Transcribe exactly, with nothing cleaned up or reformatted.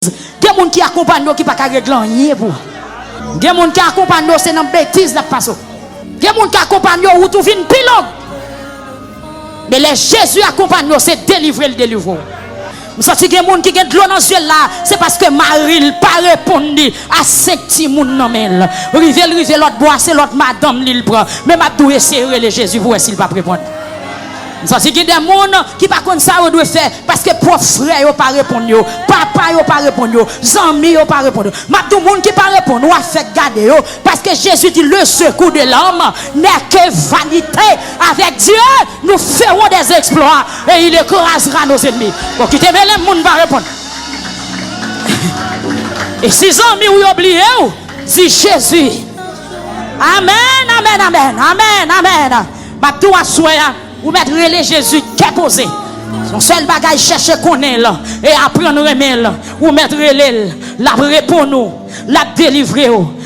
Gen moun ki akonpanye w ki pa ka regle anyen pou ou. Gen moun ki akonpanye w se nan betiz l ap pase w. Gen moun ki akonpanye w wout ou vin pi long. Men lè Jezi akonpanye w se delivre l delivre w. M santi gen moun ki gen dlo nan zye l la, se paske mari l pa reponn li a senk timoun nan men l. Rive l rive lòt bò a se lòt madanm li l pran. Men m ap di w eseye rele Jezi pou w wè si l p ap reponn. M santi gen de moun ki pa konn sa yo dwe fè paske pwòp frè yo pa reponn yo, papa yo pa reponn yo, zanmi yo pa reponn yo. M ap di w moun ki pa reponn ou ap fèk gade yo paske Jezi di le secours de l'homme n'est que vanité. Avec Dieu nous ferons des exploits et il écrasera nos ennemis. Bon, kite mele m moun pa reponn. E si zanmi w yo bliye w, di Jezi. Amèn, amèn, amèn, amèn, amèn. M ap di w aswè a, ou mèt rele Jezi kè poze. Se yon sèl bagay, chèche konnen l e aprann renmen l. Ou mèt rele l, l ap reponn ou, l ap delivre w.